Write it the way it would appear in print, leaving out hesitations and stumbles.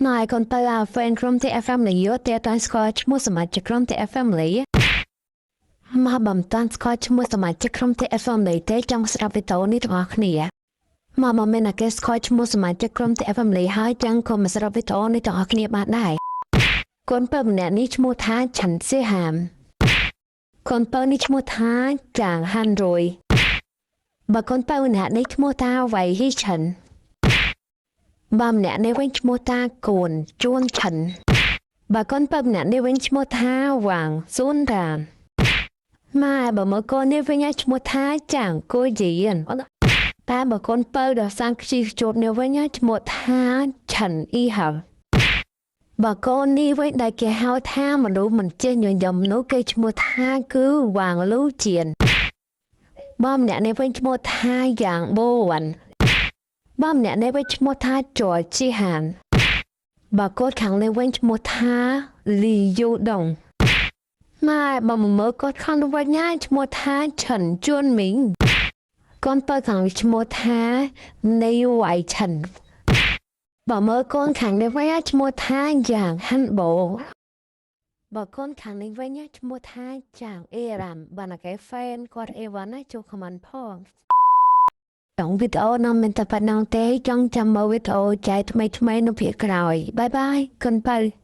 ណែកូនពៅអា fan ក្រុម TF Family យោតែតាស្គាល់ឈ្មោះសមាជិកក្រុម TF Family មកបំតាន់ស្គាល់ឈ្មោះសមាជិកក្រុម TF Family ទេចង់ស្ដាប់វីដេអូនេះទាំងអស់គ្នាមកមកមានតែគេស្គាល់ឈ្មោះសមាជិកក្រុម TF Family ហើយចឹងក៏មកស្ដាប់វីដេអូនេះទាំងអស់គ្នាបានដែរកូនពៅម្នាក់នេះឈ្មោះថាឆាន់សៀហាមកូនពៅនេះឈ្មោះថាចាងហាន់រុយបើកូនពៅម្នាក់នេះឈ្មោះថាវៃហ៊ីឆិន បើម្នាក់នេះវិញឈ្មោះតាកូនជួនឆិនបើកូនពៅម្នាក់នេះវិញឈ្មោះថាវ៉ាងស៊ូនរានម៉ែបើមកកូននេះវិញឈ្មោះថាចាងគូយីនតែបើកូនពៅដល់សាំងខ្ជីខ្ជួបនេះវិញឈ្មោះថាឆិនអ៊ីហាបើកូននេះវិញដែលគេហៅថាមនុស្សមិនចេះញញឹមនោះគេឈ្មោះថាគឺវ៉ាងលូជៀនបើម្នាក់នេះវិញឈ្មោះថាយ៉ាងបូវ៉ាន់ បើម្នាក់នេះវិញឈ្មោះថាចរជីហានបើកូនខាងនេះវិញឈ្មោះថាលីយូដងម៉ែបើមកមើលកូនខាងនេះវិញណាឈ្មោះថាឆិនជួនមីងកូនបើខាងនេះឈ្មោះថានៃវៃឆិនបើមើលកូនខាងនេះវិញឈ្មោះថាយ៉ាងហាន់បូបើកូនខាងនេះវិញឈ្មោះថាចាងអេរ៉ាំបើណាគេ fan គាត់អេវ៉ាណាចូល comment ផង ចង់វីដេអូនោះមិនតែប៉ុណ្ណឹងទេចង់ចាំមើលវីដេអូចែកថ្មីៗនៅភាគក្រោយ bye bye កូនពៅ។